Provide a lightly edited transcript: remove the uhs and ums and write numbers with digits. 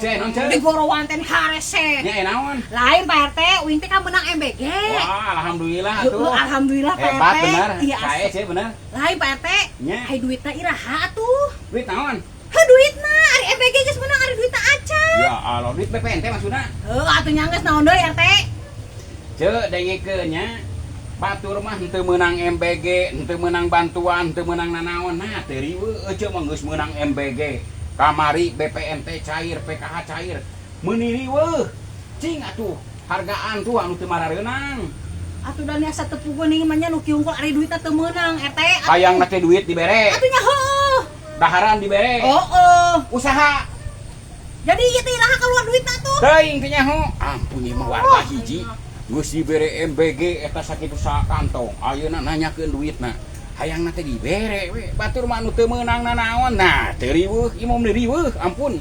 Ce, naon, Ce? Di gorowan teh harese. Nya naon? Lain, Pak RT, uing teh kan menang MBG. Wah, alhamdulillah Heuh, tuh. Alhamdulillah, Pak Hebat RT. bener. Iya, Sae, Ce, bener. Lain, Pak RT. Nya. Ai duitna iraha atuh? Duit naon? Heuh, duitna, ari MBG geus menang, ari duitna acan. Ya Allah, duit BPNT maksudna. Heuh, atuh nya geus naon deui, RT? Ce, dengekeun nya. Batur mah henteu meunang MBG, henteu meunang bantuan, henteu meunang nanaon. Nah, teu riweuh ece mah geus meunang MBG. Kamari BPNT cair, PKH cair. Meuni riweuh. Cing atuh, hargaan tuh anu teu marareunang. Atuh da asa teu puguh nih mah nya nu kieu hungkul ari duitna teu meunang, RT. Atuh. Hayang teh duit dibere, Atuh nya heueuh. Daharan dibere. Oh. Usaha. Jadi ieu teh iraha keluar duitna tuh? Teuing teh nyaho. Ampun, ieu mah warga hiji. Geus dibere MBG eta sakitu sakantong. Ayeuna nanyakeun duitna. Hayangna teh dibere we. Batur mah anu teu meunang nanaon. Nah, teu riweuh, ieu mah meuni riweuh, ampun.